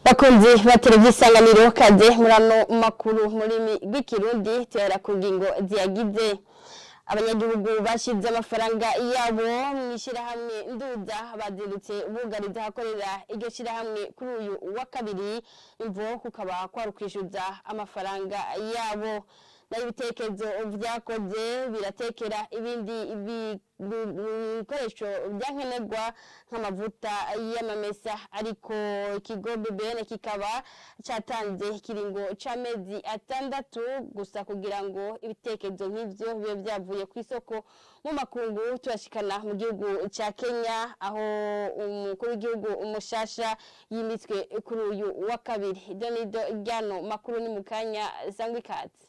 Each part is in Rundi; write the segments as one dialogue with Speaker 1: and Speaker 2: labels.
Speaker 1: Bakunzi ba televiziyo Isanganiro, kaze muri ano makuru mu rurimi rw'Ikirundi. Tuhera ku ngingo ziyagize. Abanyagihugu bashize amafaranga yabo mu ishyirahamwe Nduza bazindutse bugariza ahakorera iryo shyirahamwe kuri uyu wa kabiri. Imvo kukaba kwari ukwishyuza amafaranga yabo. Nayo ibitekerezo vyakoze biratekera ibindi bikoresho byankenerwa nk'amavuta y'amamesa, ariko ikigo BBN kikaba catanze ikiringo c'amezi 6 gusa kugira ngo ibitekerezo nk'ivyo bibe vyavuye ku isoko. Mu makungu, turashikana mu gihugu ca Kenya, aho umukuru w'igihugu umushasha yimitswe kuri uyu wa kabiri. Ibyo nivyo ryano makuru, ni mu kanya. Sangwa ikaze.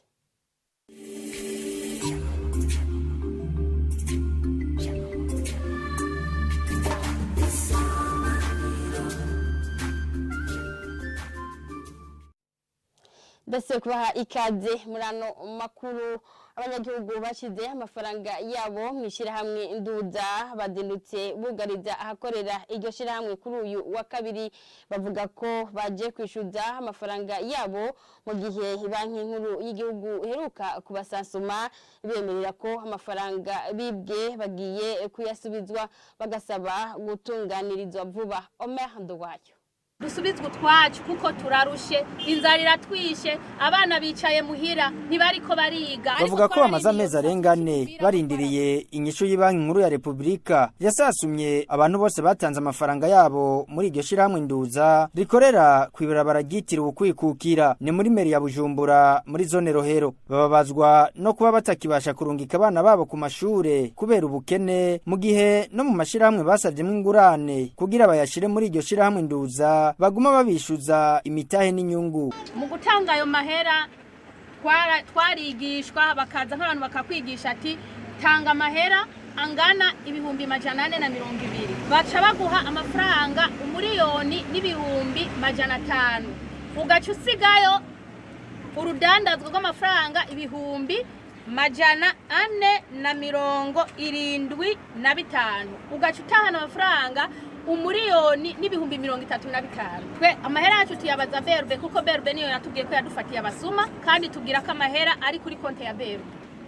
Speaker 1: Ndetse kubaha ikaze muri ano makuru. Abanyagihugu bashize amafaranga yabo mu ishyirahamwe Nduza bazindutse bugariza ahakorera iryo shyirahamwe kuri uyu wa kabiri. Bavuga ko baje kwishyuza amafaranga yabo mu gihe Banki Nkuru y'Igihugu iheruka kubasansuma, bemerera ko amafaranga bibwe bagiye kuyasubizwa, bagasaba gutunganirizwa vuba. Omer Nduwayo.
Speaker 2: Dusubizwe utwacu kuko turarushe, inzara iratwishe, abana bicaye muhira ntibariko bariga.
Speaker 3: Bavuga ko bamaze amezi arenga 4 barindiriye inyishu y'Ibanki Nkuru ya Repubulika yasasumye abantu bose batanze amafaranga yabo muri iryo shirahamwe Nduza rikorera kw'ibarabara ryitiriwe Ukwikukira, ni muri meri ya Bujumbura muri zone Rohero. Bababazwa no kuba batakibasha kurungika abana babo ku mashure kubera ubukene, mu gihe no mu mashirahamwe basavyemwo ingurane kugira bayashire muri iryo shirahamwe Nduza baguma babishuza imitahe n'inyungu.
Speaker 2: Mu gutanga ayo mahera twarigishwa, bakaza nk'abantu bakakwigisha ati: "Tanga amahera angana 420,000." Baca baguha amafaranga 1,500,000, ugaca usigayo urudandazwa rw'amafaranga 475,000, ugaca utahana amafaranga 1,035,000. Twe amahera yacu tuyabaza BRB, kuko BRB niyo yatubwiye ko yadufatiye abasuma, kandi tubwira ko amahera ari kuri konti ya BRB,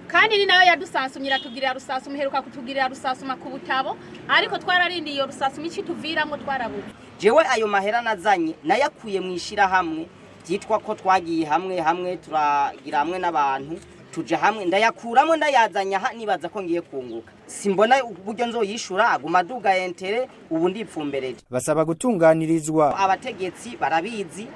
Speaker 2: kandi ni nayo yadusansumye, iratugirira rusasuma, iheruka kutugirira rusasuma ku butabo, ariko twararindiye iyo rusasuma ici tuviramwo twarabuze.
Speaker 4: Jewe ayo mahera nazanye nayakuye mu ishirahamwe byitwa ko twagiye hamwe hamwe, turagira hamwe n'abantu, tuja hamwe, ndayakuramo ndayazanya aha nibaza ko ngiye kunguka. Simbona uburyo nzoyishura, aguma aduga intérêts, ubu ndipfumbereje.
Speaker 3: Basaba gutunganirizwa.
Speaker 4: Abategetsi barabizi,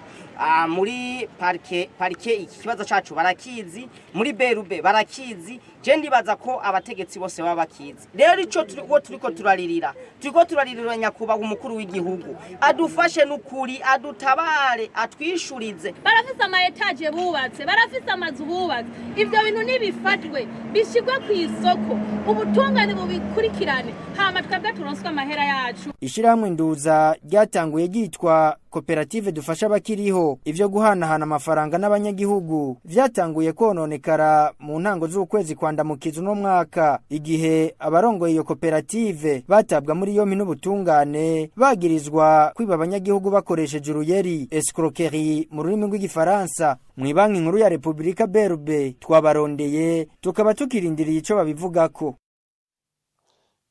Speaker 4: muri parquet iki kibazo cacu barakizi, muri BRB barakizi. Je ndibaza ko abategetsi bose baba bakizi. Rero ico turiko turaririra, turiko turaririra nyakubahwa umukuru w'igihugu adufashe n'ukuri, adutabare, atwishurize.
Speaker 2: Barafise ama étages bubatse, barafise amazu bubatse. Ivyo bintu nibifatwe bishigwe ku isoko, ubutungane bubikurikirane, hama twebwe turonswe amahera yacu.
Speaker 3: Ishirahamwe Nduza ryatanguye ryitwa Koperative Dufasha Abakiriho. Ivyo guhanahana amafaranga n'abanyagihugu vyatanguye kononekara mu ntango z'ukwezi kwa Ndamukiza uno mwaka, igihe abarongoye iyo koperative batabwa muri yompi n'ubutungane, bagirizwa kwiba abanyagihugu bakoresheje uruyeri, escroquerie mu rurimi rw'Igifaransa. Mw'ibanki Nkuru ya Repubulika, BRB, twabarondeye, tukaba tukirindiriye ico babivugako.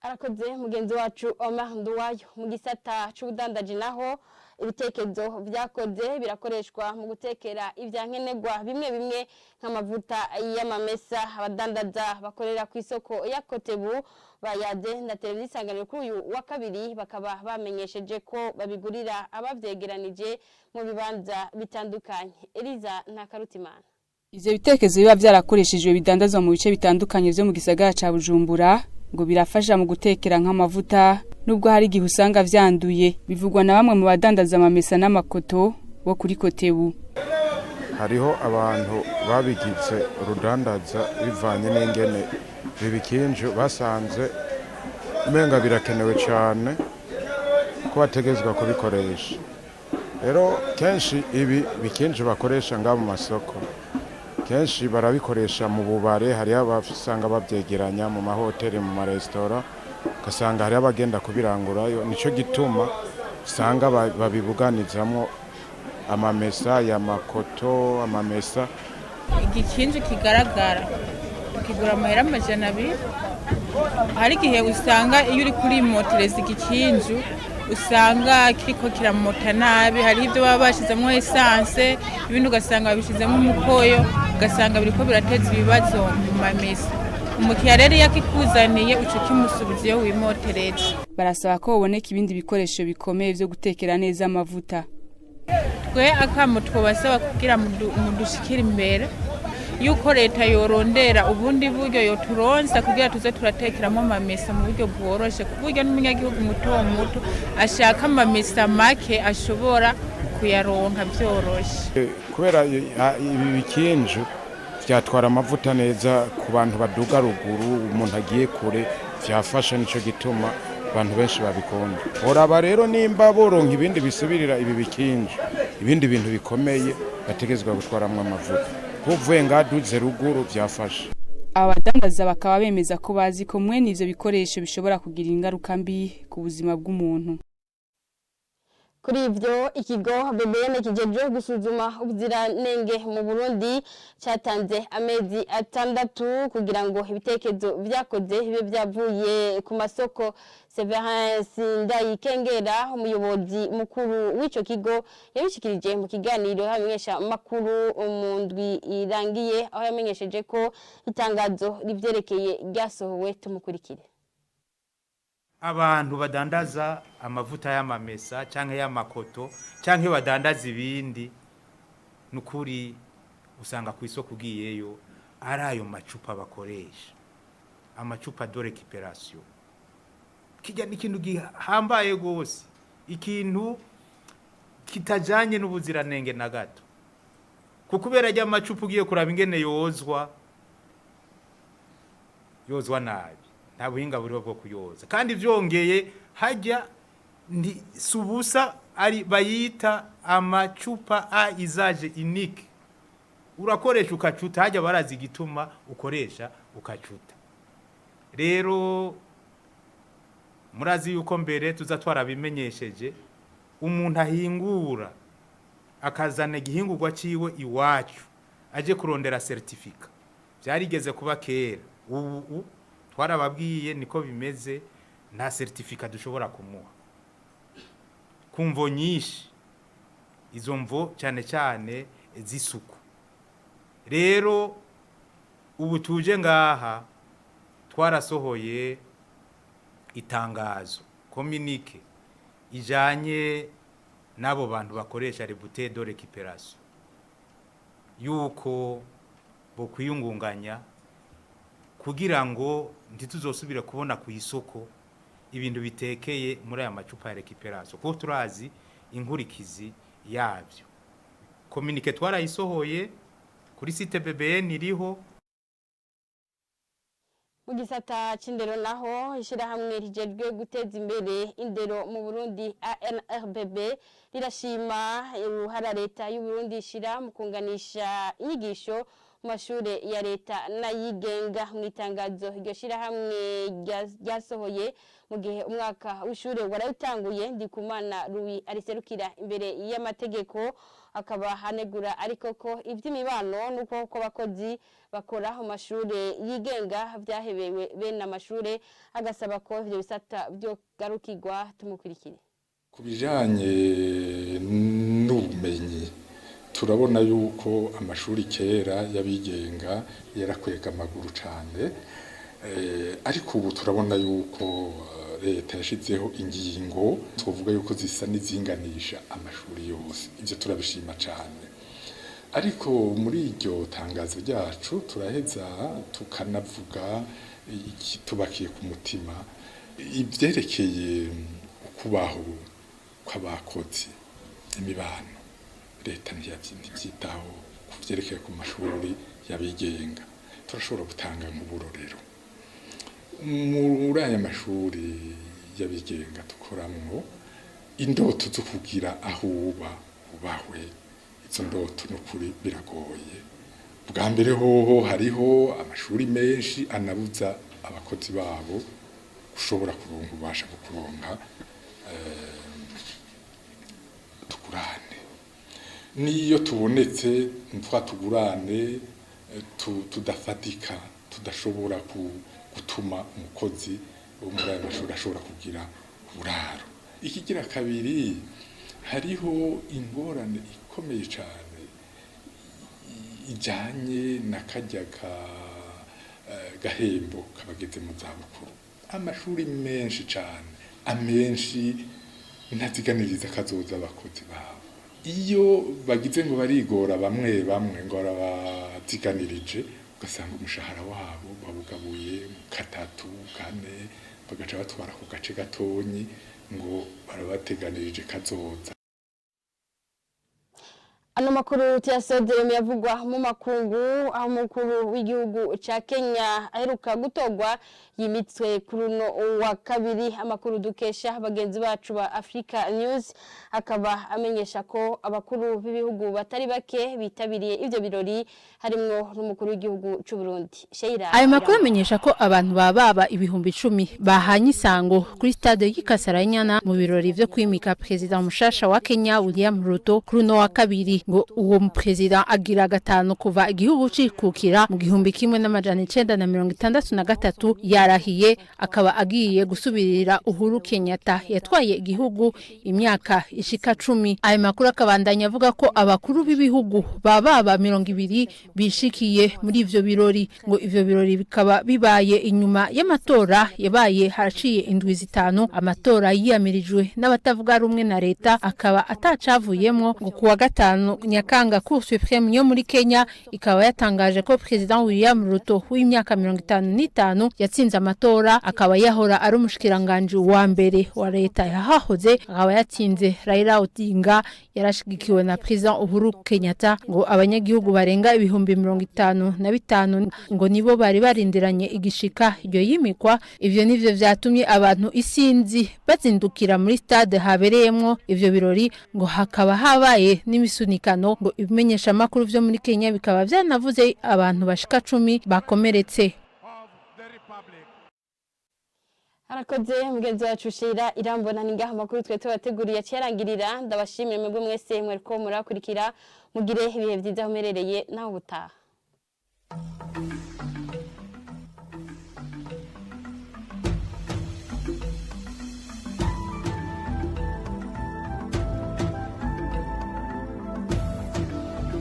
Speaker 1: Arakoze mugenzi wacu Omar Nduwayo. Mu gisata c'ubudandaji naho, ibitekerezo vyakoze birakoreshwa mu gutekera ivyankenerwa bimwe bimwe nk'amavuta y'amamesa. Abadandaza bakorera ku isoko ya Kotebu bayaze na televiziyo Isanganiro kuri uyu wa kabiri, bakaba bamenyesheje ko babigurira abavyegeranije mu bibanza bitandukanye. Eliza Ntakarutimana.
Speaker 5: Ivyo bitekerezo biba vyarakoreshejwe bidandazwa mu bice bitandukanye vyo mu gisagara ca Bujumbura, ngo birafasha mu gutekera nk'amavuta, nubwo hari igihe usanga vyanduye. Bivugwa na bamwe mu badandaza amamesa n'amakoto bo kuri Kotebu.
Speaker 6: Hariho abantu babigize urudandaza bivanye n'ingene bibikinju basanze umenga birakenewe cyane ko bategezwa kubikoresha. Rero kenshi ibi bikinju bakoresha ngaho mu masoko, kenshi barabikoresha mu bubare. Hariho abasanga babyegeranya mu mahoteli, mu maresitora, ugasanga hariho abagenda kubirangurayo. Nicyo gituma usanga babibuganizamo. Amamesa y'amakoto, amamesa.
Speaker 7: Igikinju kigaragara kigura amahera 200. Hari igihe usanga iyo uri kuri motereza igikinju usanga kiriko kiramota nabi, hariho ibyo baba bashizemo essence, ibindi ugasanga babishizemo umukoyo, ugasanga biriko birateza ibibazo mu mamesa. Umukiriya rero iyo akikuzaniye uca ukimusubiza iyo wimotereje.
Speaker 5: Barasaba ko boboneka ibindi bikoresho bikomeye vyo gutekera neza amavuta.
Speaker 7: Twe akamo twobasaba kugira mudushikire imbere yuko leta yorondera ubundi buryo yoturonsa kugira tuze turatekeramo amamesa mu buryo bworoshe, ku buryo n'umunyagihugu muto muto ashaka amamesa make ashobora kuyaronka vyoroshe.
Speaker 6: Kubera ibi bikinju vyatwara amavuta neza ku bantu baduga ruguru, umuntu agiye kure vyafasha, nico gituma abantu benshi babikunda. Oraba rero nimba boronka ibindi bisubirira ibi bikinju, ibindi bintu bikomeye bategezwa gutwaramwo amavuta, kuvuye ngaduze ruguru vyafasha.
Speaker 5: Abadandaza bakaba bemeza ko bazi ko mwene ivyo bikoresho bishobora kugira ingaruka mbi ku buzima bw'umuntu.
Speaker 1: Kuri ivyo, ikigo BBN kijejwe gusuzuma ubuziranenge mu Burundi cyatanze amezi 6 kugira ngo ibitekerezo vyakoze bibe vyavuye ku masoko. Severin Sindayikengera, umuyobozi mukuru w'ico kigo, yabishikirije mu kiganiro y'abamenyesha makuru mu ndwi irangiye, aho yamenyesheje ko itangazo rivyerekeye ryasohowe. Tumukurikire.
Speaker 8: Abantu badandaza amavuta y'amamesa canke y'amakoto canke badandaza ibindi, nukuri usanga ku isoko ugiyeyo ari ayo macupa bakoresha, amacupa de récupération. Kijya ni ikintu gihambaye gose, ikintu kitajanye n'ubuziranenge na gato, kuko kubera rya macupa ugiye kuraba ingene yozwa, yozwa nabi, nta buhinga buriho bwo kuyoza. Kandi vyongeye hajya ndi subusa ari bayita amacupa à usage unique, urakoresha ukacuta, hajya barazi igituma ukoresha ukacuta. Rero murazi yuko mbere tuza twarabimenyesheje, umuntu ahingura akazana igihingurwa ciwe iwacu aje kurondera certificat, byarigeze kuba kera, ubu twarababwiye niko bimeze, nta certificat dushobora kumuha ku mvo nyinshi, izo mvo cyane cyane z'isuku. Rero ubu tuje ngaha twarasohoye itangazo, communiqué, ijanye n'abo bantu bakoresha les bouteilles de récupération, yuko bo kwiyungunganya kugira ngo ntituzosubire kubona ku isoko ibintu bitekeye muri aya macupa ya récupération, kuko turazi inkurikizi yabyo. Communiqué twarayisohoye kuri site BBN iriho.
Speaker 1: Mu gisata c'indero naho, ishirahamwe rijejwe guteza imbere indero mu Burundi, ANRBB, rirashima uruhara leta y'u Burundi ishira mu kunganisha inyigisho mu mashure ya leta n'ayigenga. Mu itangazo iryo shirahamwe ryasohoye mu gihe umwaka w'ishure warawutanguye, Ndikumana Louis ariserukira imbere y'amategeko akaba hanegura ariko ko ivy'imibano nuko ko abakozi bakora mu mashure yigenga vyahebewe bene amashure, agasaba ko ivyo bisata vyogarukirwa. Tumukurikire.
Speaker 9: Ku bijanye n'ubumenyi, turabona yuko amashuri kera y'abigenga yarakwega amaguru cane, ariko ubu turabona yuko leta yashizeho ingingo twovuga yuko zisa n'izinganisha amashuri yose. Ivyo turabishima cane, ariko muri iryo tangazo ryacu turaheza tukanavuga ikitubakiye ku mutima, ivyerekeye ukubaho kw'abakozi, imibano. Leta ntiyavyitaho ku vyerekeye ku mashuri y'abigenga. Turashobora gutanga nk'uburorero: muri aya mashuri y'abigenga dukoramwo, indoto zo kugira aho uba ubahwe, izo ndoto n'ukuri biragoye. Bwa mbere hoho hariho amashuri menshi anabuza abakozi babo gushobora kuronka ububasha bwo kuronka tugurane. N'iyo tubonetse tugurane tudafatika, tudashobora gutuma umukozi wo muri ayo mashuri ashobora kugira uburaro. Ikigira kabiri, hariho ingorane ikomeye cyane ijanye na karya gahembo kabageze mu zabukuru. Amashuri menshi cyane, amenshi ntaziganiriza kazoza abakozi babo. Iyo bagize ngo barigora, bamwe bamwe ngo barabaziganirije, ugasanga umushahara wabo bawugabuye mu katatu kane, bagaca batwara ku gace gatonyi ngo barabateganirije kazoza.
Speaker 1: Ano makuru tuyasozere yavugwa mu makungu, aho umukuru w'igihugu ca Kenya aheruka gutorwa yimitswe kuri uno wa kabiri. Amakuru dukesha bagenzi bacu ba Africa News akaba amenyesha ko abakuru b'ibihugu batari bake bitabiriye ivyo birori, harimwo n'umukuru w'igihugu c'u Burundi. Sheila.
Speaker 10: Ayo makuru amenyesha ko abantu bababa 10,000 bahanye isango kuri stade y'Ikasaranyana mu birori vyo kwimika perezida mushasha wa Kenya William Ruto kuri uno wa kabiri. Ngo uwo muperezida agira gatanu kuva igihugu cikukira mu 1963 yarahiye, akaba agiye gusubirira Uhuru Kenyatta yatwaye igihugu imyaka ishika 10. Ayo makuru akabandanya avuga ko abakuru b'ibihugu bababa 20 bishikiye muri ivyo birori. Ngo ivyo birori bikaba bibaye inyuma y'amatora yabaye haraciye indwi 5, amatora yiyamirijwe n'abatavuga rumwe na leta akaba atacavuyemwo. Ngo kuwa gatanu Nyakanga, Cour suprême yo muri Kenya ikaba yatangaje ko President William Ruto w'imyaka 55 yatsinze amatora, akaba yahora ari umushikiranganje wa mbere wa leta yahahoze, akaba yatsinze Raila Odinga yarashigikiwe na President Uhuru Kenyatta. Ngo abanyagihugu barenga 55,000 ngo nibo bari barindiranye igishika iryo yimikwa. Ivyo nivyo vyatumye abantu isinzi bazindukira muri stade habereyemwo ivyo birori, ngo hakaba habaye n'imisunikano. Ngo ibimenyesha makuru vyo muri Kenya bikaba vyanavuze abantu bashika 10 bakomeretse.
Speaker 1: Harakoze mugenzi wacu Sheila Irambona. Ningaha amakuru twe tubateguriye cyarangirira. Ndabashimire mwebwe mwese mwereko murakurikira. Mugire ibihe byiza aho muherereye, naho ubutaha.